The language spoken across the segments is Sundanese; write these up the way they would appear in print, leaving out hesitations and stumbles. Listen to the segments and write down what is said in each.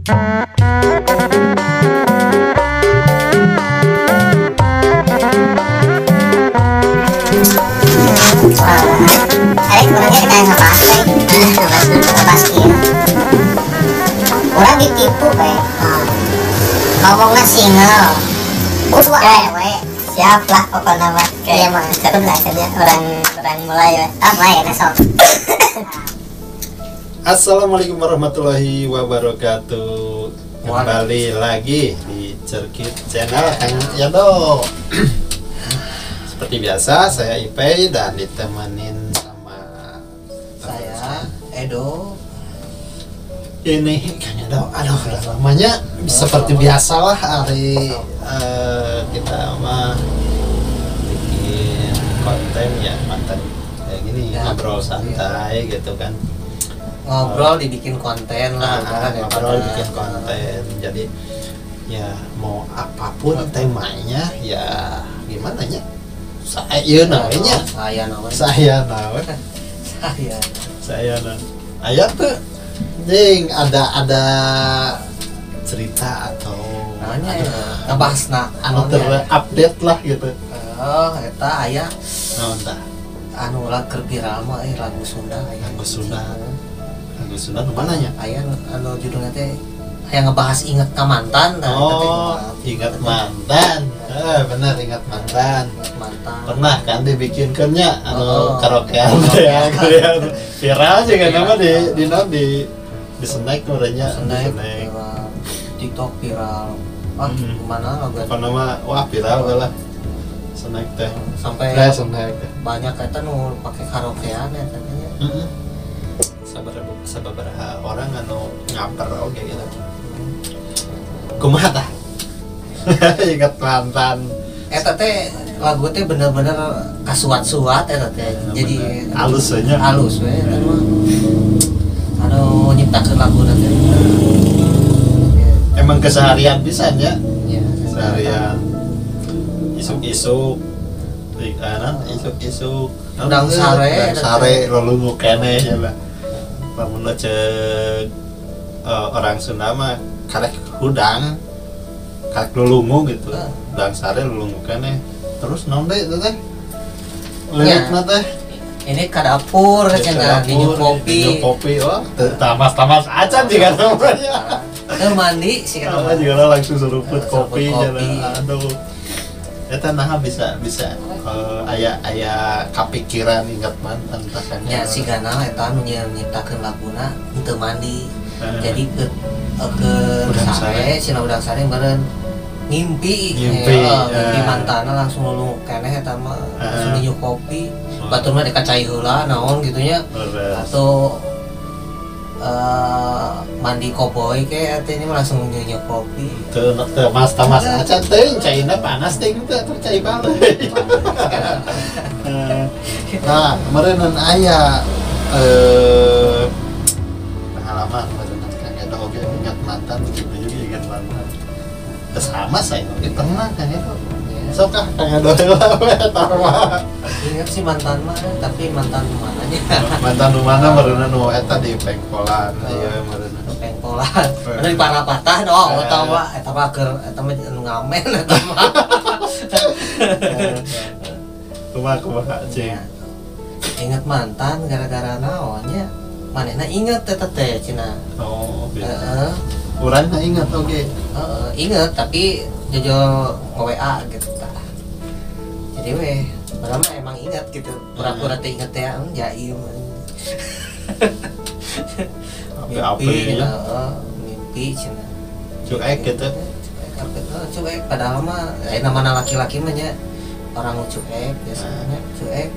Orang ditipu kayak ngomongnya single kudu awewe siap lah pokoknya mah kayak mah akhirnya orang mulai ya. Ah mulai ya sok. Assalamualaikum warahmatullahi wabarakatuh. Kembali lagi di Cerkit Channel Kang Yado. Seperti biasa saya Ipei dan ditemenin sama saya Edo. Ini Kang Edo, aduh udah lamanya seperti biasa lah hari kita mah bikin konten ya, konten kayak gini ya, ngobrol santai ya. Gitu kan. Ngobrol dibikin konten lah, ngobrol dibikin konten. Jadi ya mau apapun temanya ya gimana ya? Saya namanya. Saya nawe. Saya na. Aya tuh ding ada cerita atau nanya ya ngebahasna anu terupdate lah gitu. Oh, eta aya. Naon tah? Anu lah keur viral mah lagu Sunda aya. Lagu Sunda. Lagu Sunda nu mana nya? Aya anu judulna teh aya ngebahas inget ka mantan tah. Oh, ingat mantan. Bener ingat mantan. Mantan. Pernah kan dibikinkeunnya anu karaokean teh ya. Viral juga nama di snack merenya, di snack TikTok viral. Wah, gimana lagu apa nama? Wah, viral lah. Snack teh. Sampai snack. Banyak eta nu pake karaokean ya katanya. Heeh. Sababaraha orang anu ngaper oge gitu. Kumaha tah? Ingat mantan. Eta teh lagu teh bener-bener kasuat-suat eta teh. Jadi halus we nya. Halus we eta mah. Anu nyiptakeun lagu teh. Emang keseharian pisan ya? Iya, keseharian. Isuk-isuk isuk-isuk udang sare lulungu keneh ya lah. Lamun cek orang Sunda mah karek hudang, karek lulungu gitu. Udang sare lulungu keneh. Terus naon deui teh? Lirikna teh ini ke dapur cenah minum kopi. Minum kopi wah tamas-tamas acan juga namanya. Teu mandi sih kan. Juga langsung seruput kopi cenah. Aduh. Eta naha bisa aya kapikiran ingat mantan tah kan. Ya sigana eta anu nyiptakeun laguna teu mandi. Jadi ke sare cenah udang sare meureun ngimpi mantana langsung lulung keneh eta mah langsung nyiuk kopi. Batur mah deka cai heula naon gitu nya. Atau mandi koboi ke artinya langsung nyiuk kopi. Teu teu mas tamas acan teuing caina panas teuing teu atuh cai balik. Nah, kemarin aya pengalaman meureun Kang Edo oge ingat mantan gitu juga ingat mantan. Sama saya oge pernah Kang Edo. Sok ah Kang Edo heula we eta mah. Ingat sih mantan mah, tapi mantan mananya. Mantan nu mana meureunna nu eta di pengkolan ieu meureunna. Pengkolan. Anu di Parapatan oh eta mah eta mah keur eta mah anu ngamen eta mah. Kumaha cing. Ingat mantan gara-gara naon nya? Manehna inget eta teh cenah. Oh, gitu. Heeh. Urangna inget oge. Heeh, inget tapi jojo nge-WA gitu tah. Jadi weh, padahal mah emang ingat gitu. Pura-pura teh inget ya, jaim. Mimpi, mimpi cenah. Cuek gitu. Cuek, padahal mah namana laki-laki mah nya orang cuek biasanya cuek.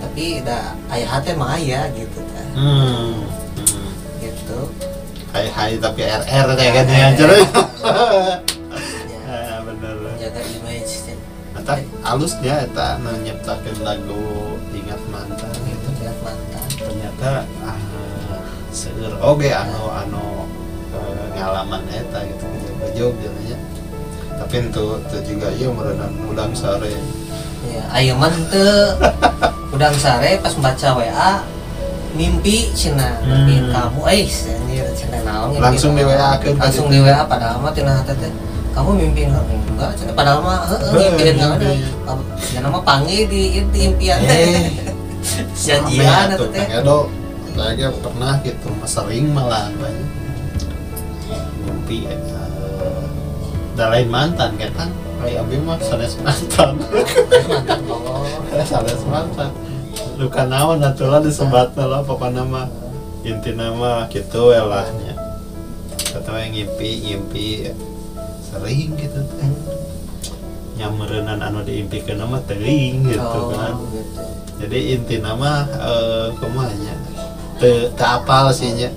Tapi da aya hate mah aya gitu tah. Gitu. Hai tapi RR kayak kan ya anjir. Ya bener. Jaga image teh. Eta alus dia eta nu nyiptakeun lagu Ingat Mantan gitu, ingat mantan. Ternyata seueur oge anu ngalaman eta gitu bejog nya. Tapi itu juga ieu meureunna udang sare. Ya, ayeuna mah teu udang sare pas baca WA mimpi cenah mimpi kamu anjir. cenah naon langsung di WA keun langsung di WA padahal mah tina hate teh kamu mimpi enggak cenah padahal mah heeh mimpi naon cenah mah panggil di impian teh janjian eta teh Edo saya pernah gitu sering malah banyak mimpi da lain mantan kan ai abi mah sanes mantan sanes mantan luka naon atuh lah disebatna lah pokona mah intina mah kitu we lah nya atau yang ngimpi sering gitu teh nyameureunnan anu diimpikeun mah teuing gitu kan gitu. Jadi intina mah kumaha nya teu apal sih nya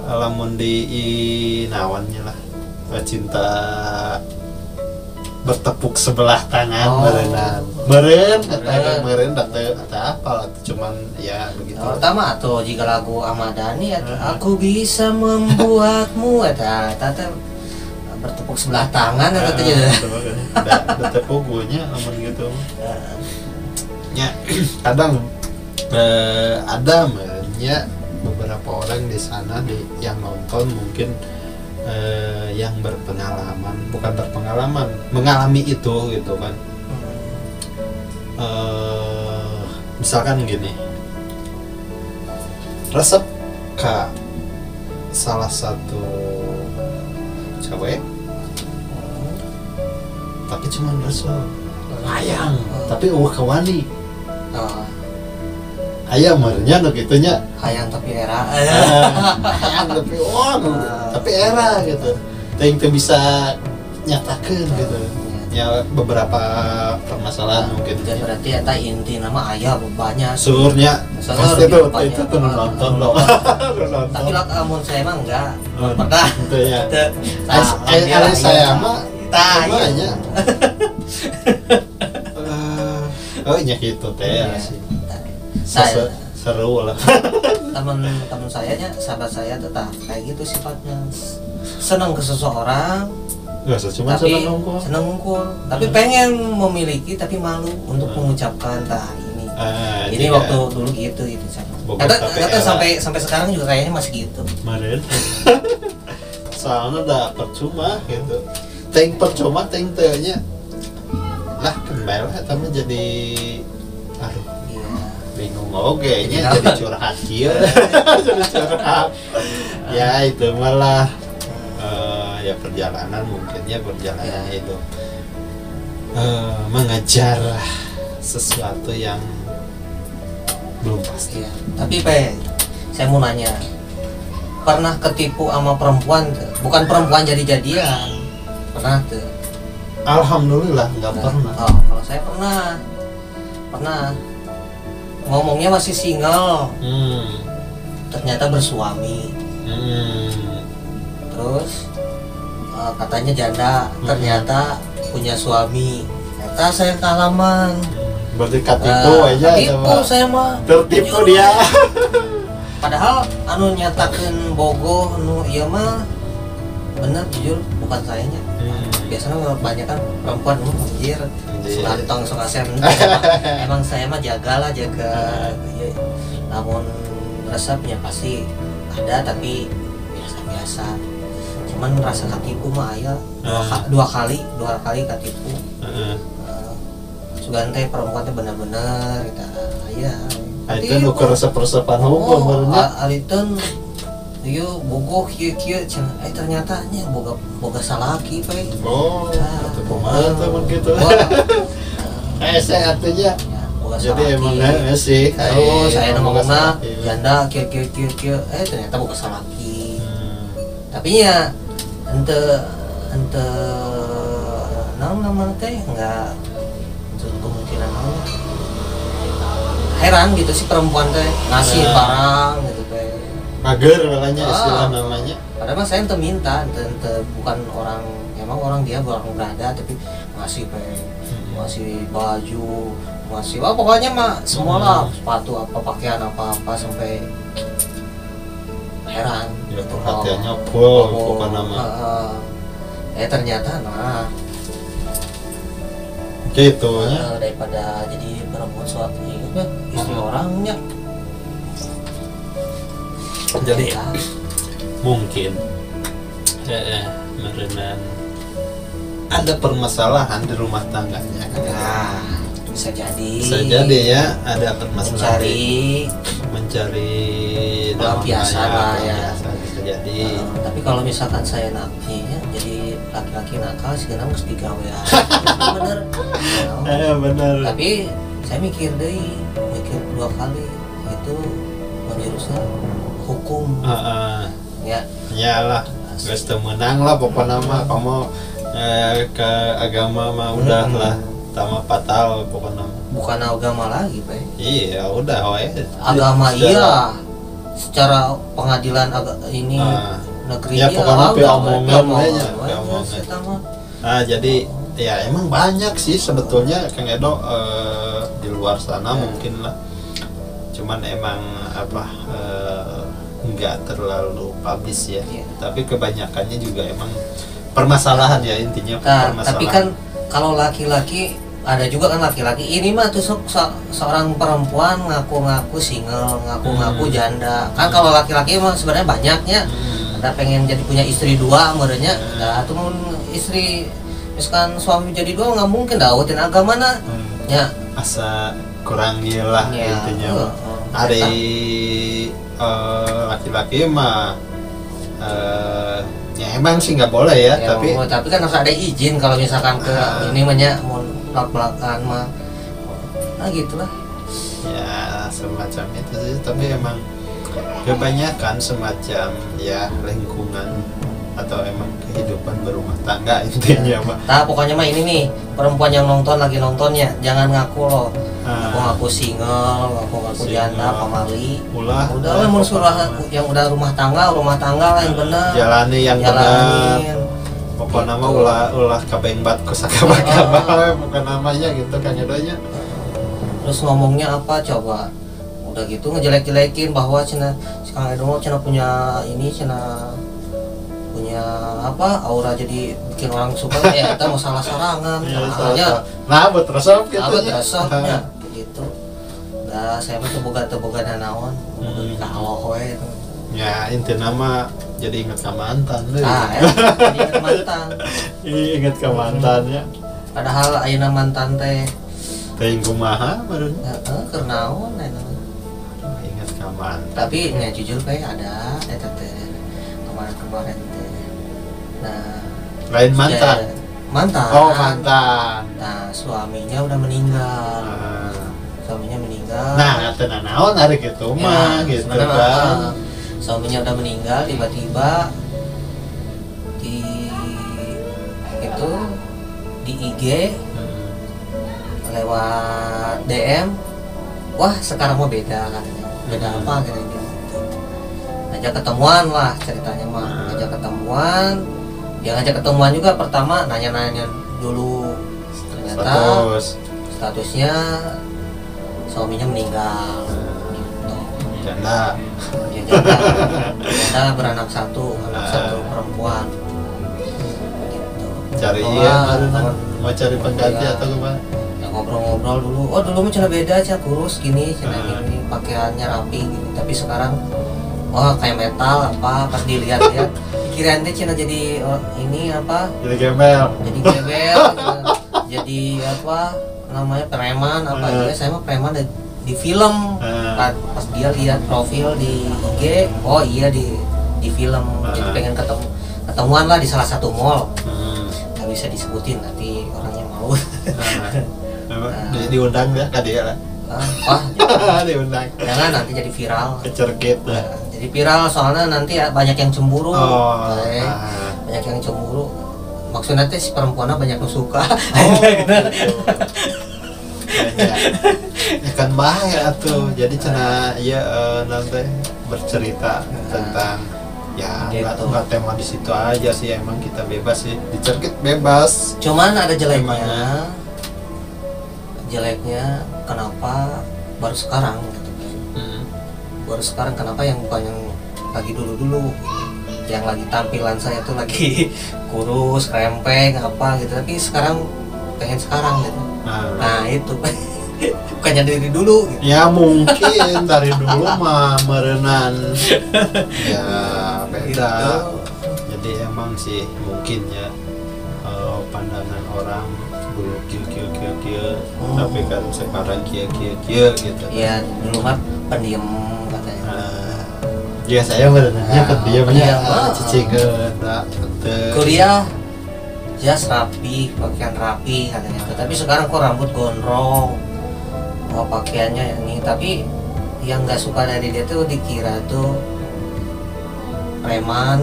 lamun di naonnya lah cinta bertepuk sebelah tangan meureun meureun teu apal cuman ya begitu. Pertama atau jika lagu Ahmad Dhani aku bisa membuatmu eta teh bertepuk sebelah tangan eta teh bertepuk nya lamun gitu. Nya kadang ada nya beberapa orang di sana yang nonton mungkin yang berpengalaman, bukan berpengalaman, mengalami itu gitu kan. Misalkan gini, resep ke salah satu cewek, tapi cuman resep hayang, tapi eueuh kawani. Ayam merenya nu kitu nya hayang tapi era hayang tapi wah tapi era gitu teuing teu bisa nyatakeun gitu ya beberapa permasalahan mungkin ya, berarti eta inti nama aya banyak surnya pasti tuh itu tuh nonton loh tapi lah amun saya mah enggak pernah gitu ya saya mah tah nya oh nya kitu teh sih saya seru lah teman-teman saya nya sahabat saya tetap kayak gitu sifatnya senang ke seseorang nggak cuma tapi senang ngumpul tapi pengen memiliki tapi malu untuk mengucapkan tah ini ini waktu dulu gitu gitu sama kata sampai sekarang juga kayaknya masih gitu kemarin soalnya udah percuma gitu ting percuma ting tehnya lah kembali tapi jadi aduh bingung oke nya jadi curhat kieu jadi curhat ya itu malah ya perjalanan mungkinnya perjalanan ya. Itu mengejar sesuatu yang belum pasti ya. Tapi Pe, saya mau nanya pernah ketipu sama perempuan tuh? Bukan perempuan jadi-jadian pernah tuh? Alhamdulillah nggak pernah. Oh, kalau saya pernah ngomongnya masih single, ternyata bersuami, terus katanya janda, ternyata punya suami. Ternyata saya kalaman. Berarti ketipu aja. Ketipu saya mah. Tertipu dia. Padahal anu nyatakeun bogoh anu ieu mah bener jujur bukan sayanya. Biasanya banyak kan perempuan anjir ganteng sok asem. Emang saya mah jagalah jaga ya. Namun resepnya pasti ada tapi biasa-biasa. Cuman rasa ketipu mah aya dua kali ketipu. Sugan teh perempuan teh bener-bener kita aya. Itu nu resep-resepan hukum ari teh ieu bogoh kieu kieu cenah ternyata nya boga salaki pe. Oh, atuh kumaha teh mun kitu. Saya artinya boga jadi emang sih. Oh, saya ngomongna janda kieu kieu kieu kieu ternyata boga salaki. Tapi nya ente naon namanya teh enggak untuk kemungkinan naon. Heran gitu sih perempuan teh ngasih barang gitu teh. Mager malahnya istilah namanya. Padahal mah saya ente minta, ente bukan orang, emang orang dia orang berada tapi ngasih ngasih baju, ngasih wah pokoknya mah semua lah sepatu apa pakaian apa-apa sampai heran. Ya perhatiannya full pokoknya mah. Ternyata nah gitu ya. Daripada jadi perempuan suatu istri orangnya. Jadi Mungkin merenan ada permasalahan di rumah tangganya kan. Nah, bisa jadi. Bisa jadi ya, ada permasalahan. Mencari pelampiasan lah ya. Bisa jadi. Tapi kalau misalkan saya nakinya jadi laki-laki nakal sekarang harus digawe ya. Bener. Bener. Tapi saya mikir deh, mikir dua kali itu menjurusnya hukum. Ya. Iyalah, geus teu meunang lah pokokna mah kamu ke agama mah udah lah tama fatal pokoknya. Bukan agama lagi, Pak. Iya, udah we. Agama iya. Secara pengadilan ini negeri ya, pokoknya pi omongan we nya, omongan. Nah, jadi ya emang banyak sih sebetulnya Kang Edo di luar sana mungkin lah. Cuman emang apa nggak terlalu publish ya. Iya. Tapi kebanyakannya juga emang permasalahan ya intinya. Nah, permasalahan. Tapi kan kalau laki-laki ada juga kan laki-laki ini mah tuh seorang perempuan ngaku-ngaku single, ngaku-ngaku janda. Kan kalau laki-laki mah sebenarnya banyaknya ada pengen jadi punya istri dua merenya. Nah, tuh mun istri misalkan suami jadi dua nggak mungkin dah autin agama na. Ya. Asa kurang gila ya, intinya. Hari laki-laki mah ya emang sih nggak boleh ya, ya tapi kan harus ada izin kalau misalkan ke ini banyak mau belak-belakan mah, nah gitulah ya semacam itu sih. Tapi emang kebanyakan semacam ya lingkungan atau emang kehidupan berumah tangga intinya mah. Nah pokoknya mah ini nih perempuan yang nonton lagi nontonnya jangan ngaku loh, ngaku single, ngaku janda, pamali. Udah lah mun surah yang udah rumah tangga lah yang benar. Jalani yang benar. Pokoknya mah ulah kabengbat ku sakabah-kabah bukan namanya gitu kan nya. Terus ngomongnya apa coba? Udah gitu ngejelek-jelekin bahwa cina si Kang Edo cina punya ini cina punya apa aura jadi bikin orang suka ya itu masalah sorangan ya, nah buat resep gitu ya resepnya gitu. Nah saya mah teboga nanaon kalau we itu ya inti nama jadi ingat ke mantan deh. Ya, jadi ingat mantan. Ingat ke mantan ya. Padahal ayeuna mantan teh teh kumaha baru heeh keur naon ayeuna ingat ke mantan. Tapi nya jujur kayak ada eta teh kemarin-kemarin teh. Nah, lain mantan. Mantan. Oh, mantan. Nah, suaminya udah meninggal. Suaminya meninggal. Nah, tenang naon hari gitu mah gitu kan. Suaminya udah meninggal tiba-tiba di itu di IG lewat DM, wah sekarang mah beda katanya. Beda apa katanya gitu. Ngajak ketemuan lah ceritanya mah, ngajak ketemuan. Dia ngajak ketemuan juga pertama nanya-nanya dulu. Ternyata statusnya suaminya meninggal gitu. Janda. Ya, janda. Janda beranak satu, anak satu perempuan. Gitu. Cari ya, mau cari pengganti atau gimana? Ya, ngobrol-ngobrol dulu. Oh, dulu mah cina beda, cina kurus gini, cina gini, pakaiannya rapi gini. Tapi sekarang wah kayak metal apa pas dilihat-lihat pikiran teh cina jadi ini apa? Jadi gembel. Jadi gembel. Jadi apa namanya preman apa ya? Saya mah preman di film. Pas dia lihat profil di IG, oh iya di film. Jadi pengen ketemuan lah di salah satu mall. Nggak bisa disebutin nanti orangnya mau. Diundang ya ke dia lah. Wah, diundang. Jangan nanti jadi viral. Kecergit lah. Jadi viral soalnya nanti banyak yang cemburu. Banyak yang cemburu. Maksudnya teh si perempuannya banyak yang suka. Oh, gitu. Ya kan bahaya tuh. Jadi cina ya nanti bercerita tentang ya gitu. Nggak tema di situ aja sih, emang kita bebas sih. Dicergit bebas. Cuman ada jeleknya. Jeleknya kenapa baru sekarang gitu kan. Baru sekarang kenapa yang bukan yang lagi dulu-dulu gitu. Yang lagi tampilan saya tuh lagi kurus, krempeng apa gitu, tapi sekarang pengen sekarang gitu. Nah itu bukannya dari dulu gitu. Ya mungkin dari dulu mah merenan ya Beda. Jadi emang sih mungkin ya pandangan orang dulu kieu kieu kieu kieu, tapi kan sekarang kieu kieu kieu gitu. Iya, dulu mah pendiam katanya. Ya saya benernya pendiamnya cicingkeun da teu. Kuliah jas rapi, pakaian rapi katanya. Tapi sekarang kok rambut gondrong. Oh, pakaiannya ini, tapi yang nggak suka dari dia tuh dikira tuh preman,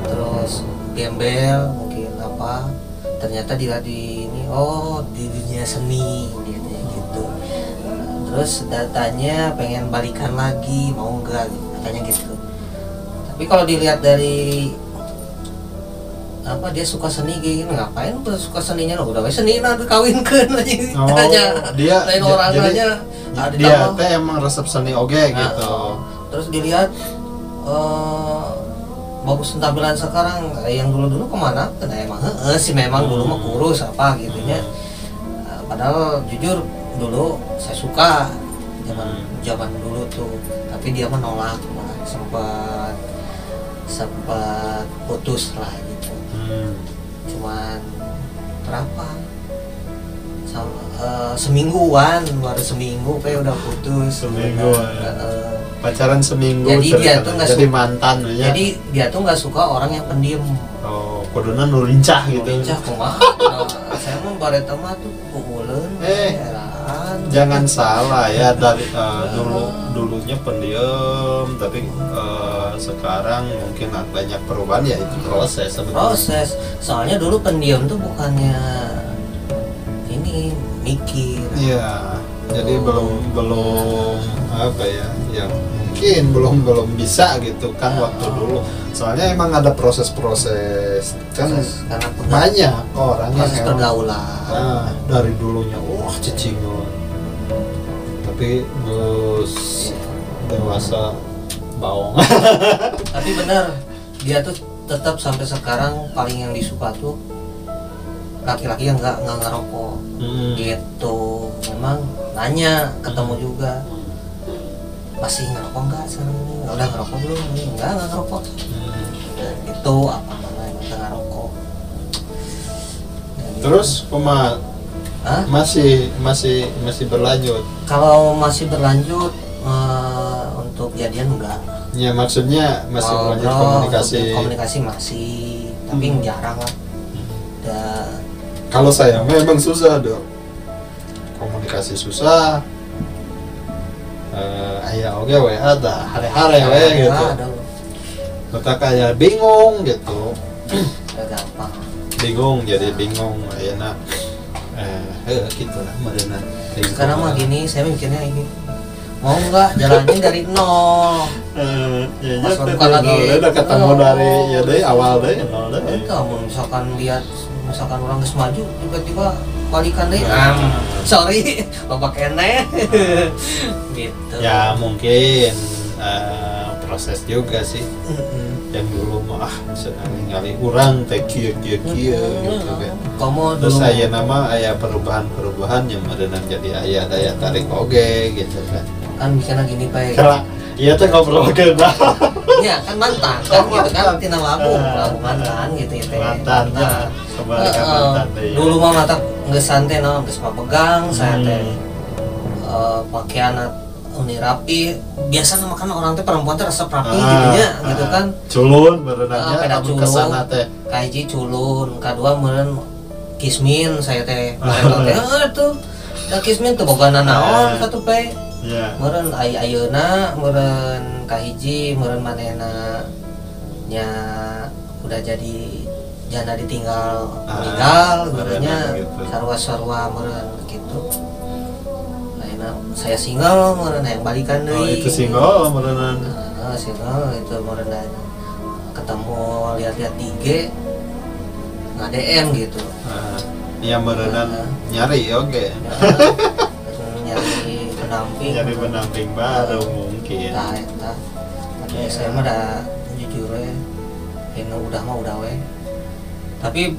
terus gembel mungkin apa. Ternyata dia di ini, oh di dunia seni gitu, gitu. Terus datanya pengen balikan lagi, mau nggak katanya gitu. Tapi kalau dilihat dari apa dia suka seni kayak gini, ngapain suka seninya, udah seni nanti kawinkeun aja. Oh, dia lain orang aja. Dia teh emang resep seni oge gitu. Terus dilihat bagus tampilan sekarang, yang dulu-dulu kemana? Kena emang sih memang dulu mah kurus apa gitunya. Padahal jujur dulu saya suka zaman dulu tuh, tapi dia menolak, malah sempat putus lah gitu. Cuman berapa? Semingguan, baru seminggu kayak udah putus. Semingguan. Pacaran seminggu. Jadi dia tuh nggak jadi mantan ya. Jadi dia tuh nggak suka orang yang pendiam. Oh, kuduna nu lincah gitu. Lincah kumaha? Nah, saya mah bareta mah tuh pukuleun. Jangan salah ya, dari dulunya pendiam, tapi sekarang mungkin banyak perubahan ya, itu proses sebetulnya. Proses. Soalnya dulu pendiam tuh bukannya ini mikir. Iya. Jadi belum apa ya, yang mungkin belum bisa gitu kan waktu dulu. Soalnya emang ada proses-proses kan, karena banyak orang proses yang pergaulan. Nah, dari dulunya wah cicingan, tapi geus dewasa baong. Tapi benar, dia tuh tetap sampai sekarang paling yang disuka tuh laki-laki yang nggak ngerokok gitu. Memang nanya ketemu juga, masih ngerokok nggak sekarang ini? Udah ngerokok belum? Nggak ngerokok. Itu apa namanya nggak ngerokok. Terus koma masih berlanjut? Kalau masih berlanjut untuk jadian enggak. Ya maksudnya masih berlanjut komunikasi. Komunikasi masih, tapi jarang lah. Kalau saya memang susah dong, komunikasi susah. Aya oge WA dah hare-hare we gitu. Letak kayak bingung gitu. Gampang. Bingung jadi bingung ayeuna. Gitu lah meureunna. Sekarang mah gini, saya mikirnya ini. Mau nggak jalanin dari nol? Ya, pas bukan lagi udah ketemu dari ya dari awal deh nol deh. Kamu misalkan lihat misalkan orang geus maju tiba-tiba balikan deh. Sorry, bapak kene. Gitu. Ya mungkin proses juga sih. Yang dulu mah ningali urang teh kieu kieu kieu gitu kan. Kamu terus aya nama aya perubahan-perubahan yang meureunan jadi aya daya tarik oge gitu kan. Kan mikirnya gini Pak. Iya teh ngobrol ke ya kan mantan kan gitu kan tina labu mantan gitu ya teh. Mantan ya. Kembali ke mantan deh. Dulu mah mata geus santai naon geus papegang saya teh pakaian uni rapi biasa nama kan orang teh perempuan teh resep rapi gitu nya gitu kan. Culun berenangnya amun kesana teh. Kahiji culun, kadua meureun kismin saya teh. Teh tuh. Da kismin teh boga nanaon satu pe. Yeah. Meureun ayeuna meureun kahiji meureun manehna nya udah jadi jana ditinggal meninggal meureunnya gitu. Sarua-sarua meureun gitu. Ayeuna saya single meureun hayang balikan deui. Oh, itu single meureun. Heeh, single itu meureun ketemu lihat-lihat di IG nge-DM gitu. Iya meureun nyari oge. Nyari pendamping. Nyari pendamping baru mungkin. Nah, eta. Tapi saya mah dah jujur we. Ini udah mah udah we. Tapi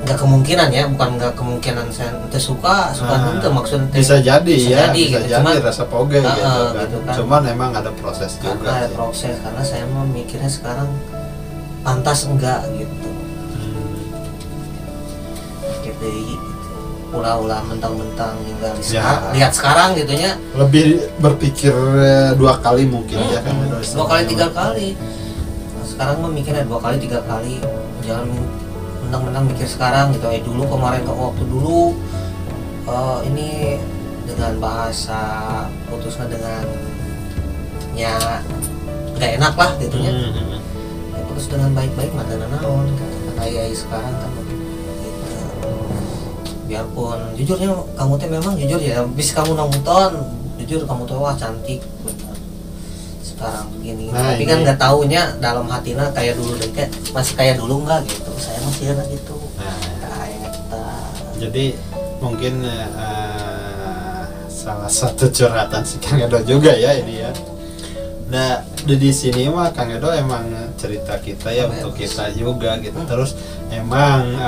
Nggak kemungkinan ya, bukan nggak kemungkinan saya ente suka ente maksudnya bisa jadi bisa ya, jadi, bisa gitu. Jadi cuman, rasa poge gitu kan. Gitu kan. Cuman emang ada proses karena juga. Ada proses, karena saya mau mikirnya sekarang pantas enggak gitu. Gitu, ulah-ulah mentang-mentang tinggal di ya. Lihat sekarang gitunya. Lebih berpikir 2 kali mungkin ya kan. 2 kali 3 kali. Nah, sekarang mah mikirnya 2 kali 3 kali. Jangan mentang-mentang mikir sekarang gitu. Dulu kemarin ke waktu dulu ini dengan bahasa putusnya dengan ya nggak enak lah gitunya. Ya, putus dengan baik-baik mah teu naon gitu kan. Ai sekarang kan gitu. Biarpun jujurnya kamu teh memang jujur ya, bis kamu nonton jujur kamu tuh wah cantik bener. Sekarang begini, nah, tapi ini kan nggak taunya dalam hatinya kayak dulu deh, kayak masih kayak dulu nggak gitu, saya masih enak gitu. Nah, jadi mungkin salah satu curhatan si Kang Edo juga ya ini ya. Nah di sini mah Kang Edo emang cerita kita ya untuk kita juga gitu. Terus emang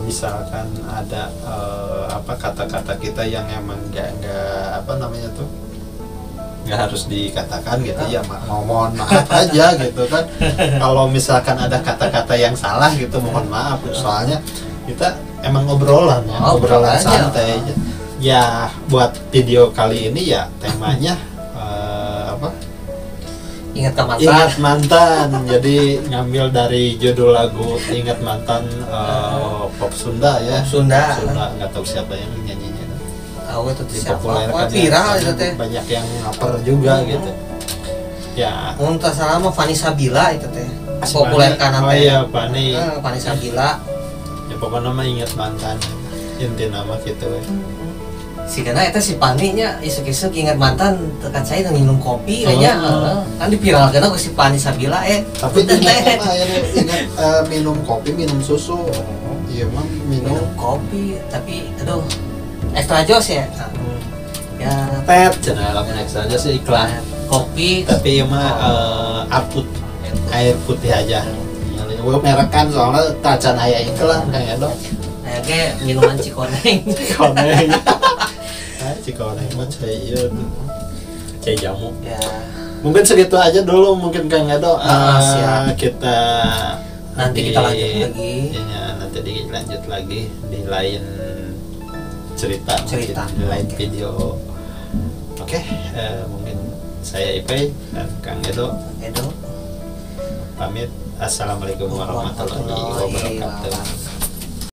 misalkan ada apa kata-kata kita yang emang nggak apa namanya tuh nggak harus dikatakan gitu ya, mau mohon maaf aja gitu kan. Kalau misalkan ada kata-kata yang salah gitu mohon maaf, soalnya kita emang obrolan ya, obrolan santai aja. Ya buat video kali ini ya temanya apa? Ingat ke mantan. Ingat mantan. Jadi ngambil dari judul lagu Ingat Mantan pop Sunda ya. Pop Sunda. Pop Sunda, nggak tahu siapa yang nyanyinya. Tahu itu siapa? Dipopulerkan viral ya, itu teh. Banyak yang ngaper juga gitu. Ya. Mun teu salah mah Fanny Sabila itu teh. Populer kanan teh. Oh iya, Fanny. Fanny Sabila. Ya pokoknya mah ingat mantan. Inti nama gitu we. Si karena itu si Pani nya isuk-isuk ingat mantan tekan saya minum kopi kayaknya kan dipiralkan aku si Pani Sabila tapi ingat ingat minum kopi minum susu iya mah minum kopi tapi aduh extra jos ya ya pet cenah lamun extra jos iklan kopi tapi ieu mah air putih aja. Gua merekan soalnya tacan aya iklan Kang Edo. Aya ge minuman Cikoneng. Cikoneng. Cikoneng mah cai ieu cai jamu. Ya. Mungkin segitu aja dulu mungkin Kang Edo. Siap. Kita nanti kita lanjut lagi. Ya, nanti dilanjut lagi di lain cerita. Di lain video. Oke, mungkin saya Ipe dan Kang Edo. Pamit. Assalamualaikum warahmatullahi wabarakatuh.